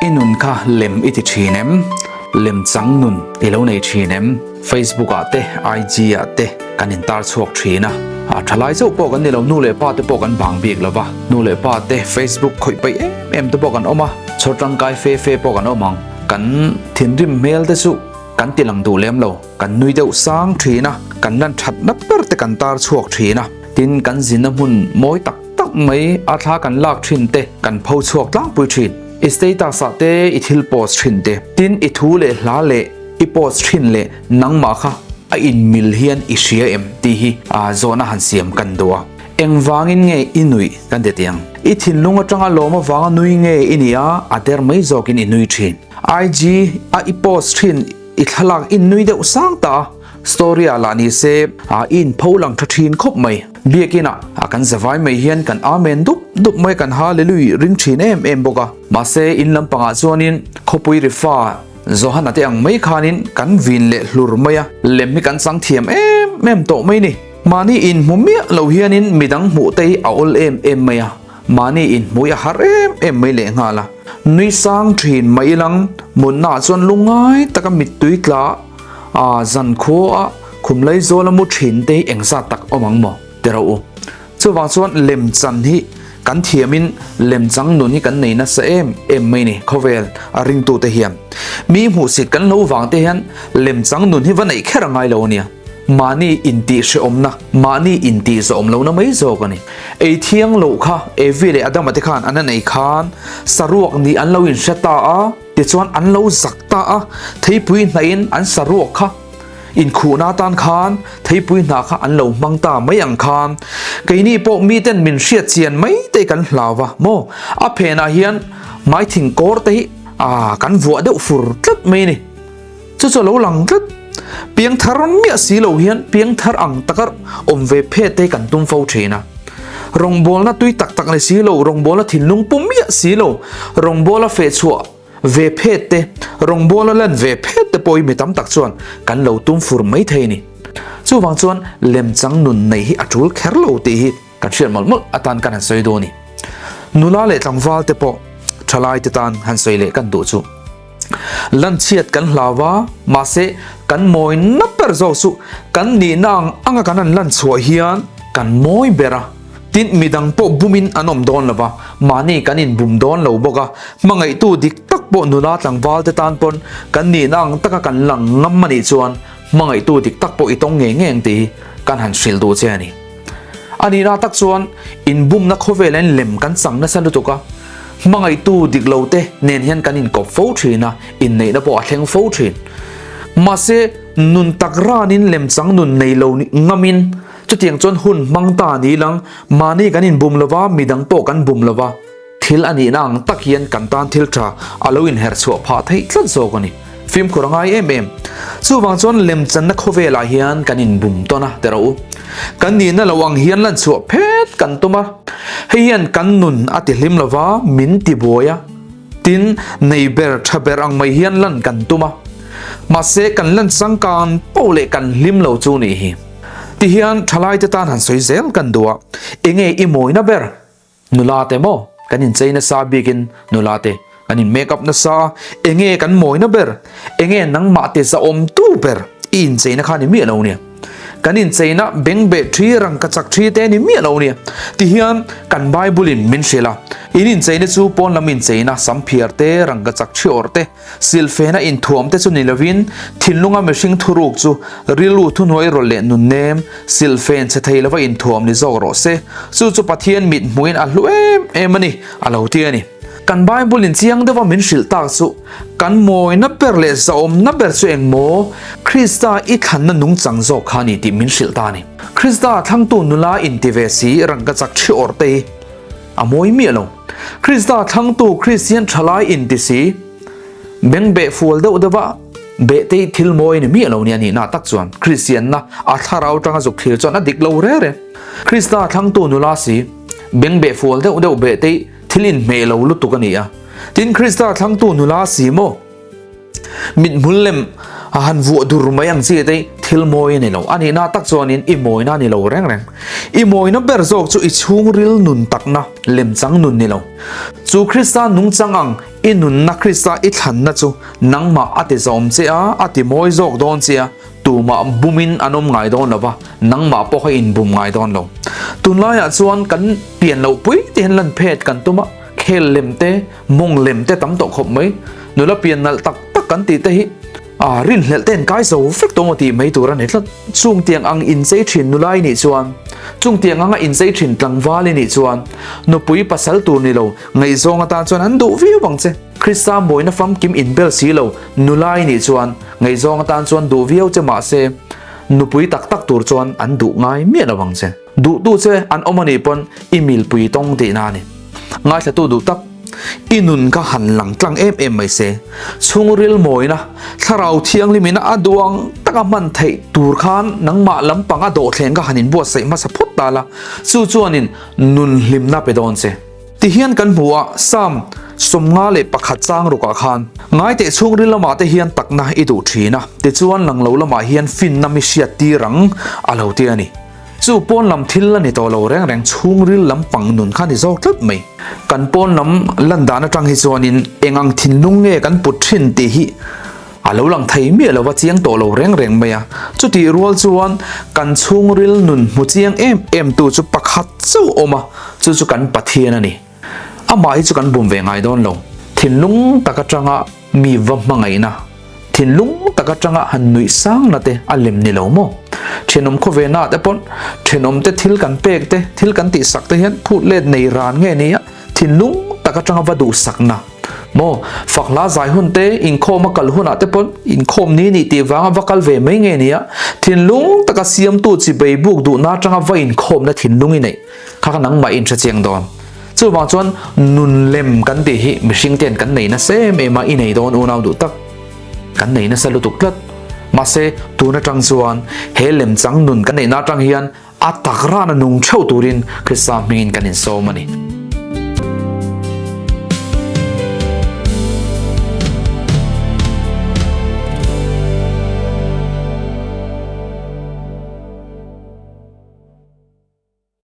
I nun kha lem i ti thin em? Lem chang nun i lo nei thin em? Facebook ah te, IG ah te kan in tar chhuak thin a. A thalai chauh pawh kan ni lo, nu leh pa te pawh kan bang bik lo va. Nu leh pa te Facebook khawih paih em em te pawh kan awm a, chhawr tangkai fe fe pawh kan awm ang. Kan thinrim hmel te chu kan ti lang duh lem lo. Kan nui deuh sang thin a, kan lan that na ber te kan tar chhuak thin a. Tin, kan zinna hmun mawi tak tak mai a thla kan lak thin te kan pho chhuak tlangpui thin. I status ah te i thil post thin te, tin i thu leh hla leh i post thin leh nangmah kha a inmil hian i hria em tih hi zawhna han siam kan duh a. Engvangin nge i nuih kan ti tih ang? I thinlung atanga lawm avanga nui nge i nih a, a der mai zawkin i nui thin. IG a i post thin i thlalak i nui deuh sang ta a. Story ah lah ni se a i inpho lang tha thin khawp mai. Biakin ah kan zavai mai hian kan Amen dup dup mai kan Hallelui ring thin em em bawk a. Mahse in lampangah chuanin khawpui rifa Johana te ang mai khanin kan vin leh hlur mai a. Lem hi kan chang thiam em em tawh mai ni. Mahni inhmu miah lo hianin midang hmuh te hi a awl em em mai a. Mahni inhmui a har em em mai lehnghal a. Nui sang thin mai ilang munna ah chuan lungngai taka mittui tla a zan khua a khum lai zawl a mu thin te hi engzat tak awm ang maw ti ro u. Chuvang chuan lemchan hi kan thiamin lemchang nun hi kan nei nasa em em mai ni khawvel a ringtute hian. Mi hmuhsit kan lo vang te hian lemchang nun hi va neih kher a ngai lo a nia. Mahni intih hrehawmna, mahni intih zawhawm lohna mai zawk a ni. Ei thiang loh kha Evi leh Adama te khan an han ei khan saruak nih an lo inhre ta a, tichuan an lo zak ta a, theipui hnahin an saruak kha inkhuhna atan khan theipui hna kha an lo hmang ta mai ang khan keini pawh miten min hriat chian mai te kan hlau va maw? A phenah hian hmaithing kawr te hi kan vuah deuh fur tlat mai a ni. Chu chu a lo lang tlat. Piangthar miah si lo hian piangthar ang taka awm ve phet te kan tum fo thin a. Rawngbawlna tui tak tak ni si lo, rawngbawlna thinlung pu miah si lo, rawngbawla feh chhuah ve phet te, rawngbawla lan ve phet te pawh hi mi tam tak chuan kan lo tum fur mai thei a ni. Chuvang chuan lemchang nun neih hi a tul kher lo tih hi kan hriat mawlh mawlh atan kan han sawi dawn a ni. Nula leh tlangval te pawh thalai te tan han sawi leh kan duh chu. Lanchhiat kan hlau va, mahse kan mawi na ber zawk chu kan nihna ang anga kan han lan chhuah hian kan mawi ber a. Tin, midang pawh bumin an awm dawn lo va, mahni kan inbum dawn lo bawk a. Hmangaihtu dik tak pawh nula tlangval te tan pawn kan nihna ang taka kan lang ngam a nih chuan hmangaihtu dik tak pawh i tawng ngei ngei ang tih hi kan han hrilh duh che a ni. A nihna tak chuan inbumna khawvelah in lem kan chang nasa lutuk a, hmangaihtu dik lo te nen hian kan inkawp fo thin a, inneihna pawh a thleng fo thin. Mahse, nun tak ranin lemchang nun nei lo ngamin chutiang chuan hun hmang ta ni lang, mahni kan inbum lo va, midang pawh kan bum lo va, thil a nihna ang tak hian kan tan thil tha a lo inherh chhuah phah theih tlat zawk a ni. Fimkhur a ngai em em. Chuvang chuan lemchanna khawvelah hian kan inbum tawn a, ti rawh u. Kan nihna lo ang hian lan chhuah phet kan tum a. Hei hian kan nun a ti hlim lo va, min ti buai a. Tin, nei ber tha ber ang mai hian lan kan tum a. Mahse, kan lan changkan poh leh kan hlim lo chu nih hi. Tihian thalaite tan han sawi zel kan duh a, enge i mawina ber? Nula te maw? Kan inchei nasa bikin nula te kan in make up nasa a, enge kan mawina ber? Enge nangmah te zahawm tu ber? I incheina kha ni miah lo nia. Kan incheina bengbeh thi rangka chak thi te ni miah lo nia. Tihian kan Bible in min hrilh a, in incheina chu pawn lam incheina samphiar te, rangka chak thi awrh te, Silfena inthuam te chu ni lovin thinlunga mihring thuruk chu rilru thuhnuai rawlh leh nunnem silfen chhe thei lova inthuam ni zawk rawh se. Chu chu Pathian mit hmuhin a hlu em em a ni, a lo ti a ni. Kan Bible in chiang deuha min hrilh tak chu kan mawina ber leh zahawmna ber chu eng maw? Krista i thlanna nungchang zawk kha a ni tih min hrilh ta a ni. Krista thlangtu nula inti ve si rangkachak thi awrh te hi A mawi miah lo. Krista thlangtu Kristian thalai inti si, bengbeh fual deuh deuh a, behtei thil mawi ni miah lo nia nihna tak chuan Kristianna a thlarau tanga zuk thlir chuan a dik lo re re. Krista thlangtu nula si, bengbeh fual deuh deuh behtei thil inhmeh lo lutuk a ni a. Tin, Krista thlangtu nula si maw? Mithmul lem a han vuah dur mai ang chi te. thil mawi a ni lo. A nihna tak chuanin i mawina a ni lo reng reng. I mawina ber zawk chu i chhungril nun takna, lemchang nun ni lo. Chu Krista nungchang ang i nunna Krista i thlanna chu nangmah a ti zawm che a, a ti mawi zawk dawn che a, tumah bumin an awm ngai dawn lo va, nangmah pawh kha inbum ngai dawn lo. Tunlaiah chuan kan pian loh pui te hian lan phet kan tum a, khel lem te, mawng lem te tam tawh khawp mai. Nula pian nalh tak tak kan tih te hi a rinhlelh te an kai zo vek tawh maw tih mai tur a ni tlat. Chung tiang ang inchei thin nula i nih chuan, chung tiang anga inchei thin tlangval i nih chuan, nupui pasal tur ni lo ngaihzawng atan chuan an duh viau ang che. Krista mawina famkim inbel si lo nula i nih chuan ngaihzawng atan chuan duh viau che mahse, nupui tak tak tur chuan an duh ngai miah lo ang che. Duhtu che an awm a nih pawn i milpui tawng tihna a ni. Ngaithlatu duh tak, i nun kha han lang tlang em em mai se. Chhungril mawina, thlarau thianghlimina a duang taka hman theih tur khan nangmah lampang a dawhthleng kha han inbuatsaih hmasa phawt ta la, chu chuanin nun hlimna pe dawn che. Tihian kan hmu a, Psalm 51 chang rukah khan, Ngaiteh chhungril lamah te hian takna i duh thin a, tichuan lang lo lamah hian finna mi hriat tir ang, a lo ti a ni. Chu pawn lam thil a ni tawh lo reng reng, chhungril lam pang nun kha ni zawk tlat mai. Kan pawn lam lan dan atang hi chuanin eng ang thinlung nge kan put thin tih hi a lo lang thei miah lo va chiang tawh lo reng reng mai a. Chutih rual chuan kan chhungril nun hmu chiang em em tu chu pakhat chauh awm a, chu chu kan Pathian a ni. Amah hi chu kan bum ve ngai dawn lo. Thinlung tak atanga mi va hmangaihna, thinlung tak atanga han nuih sangna te a lem ni lo maw? Thenawm khawvena te pawn thenawm te thil kan pek te, thil kan tihsak te hian phut let nei ran nge nia thinlung tak atanga va duhsakna maw? Fak hla zai hun te, inkhawm a kal hunah te pawn inkhawm ni nih tih vanga va kal ve mai nge nia thinlung taka siamtu chi bei buk duhna atanga va inkhawmna thinlung i neih. Kha kha nangmah in hre chiang dawn. Chuvang chuan nun lem kan tih hi mihring ten kan nei nasa em em a, i nei dawn unau duh tak. Kan nei nasa lutuk tlat. Mahse tun atang chuan he lemchang nun kan neihna atang hian a tak rana nung theuh turin Krista hmingin kan insawm a ni.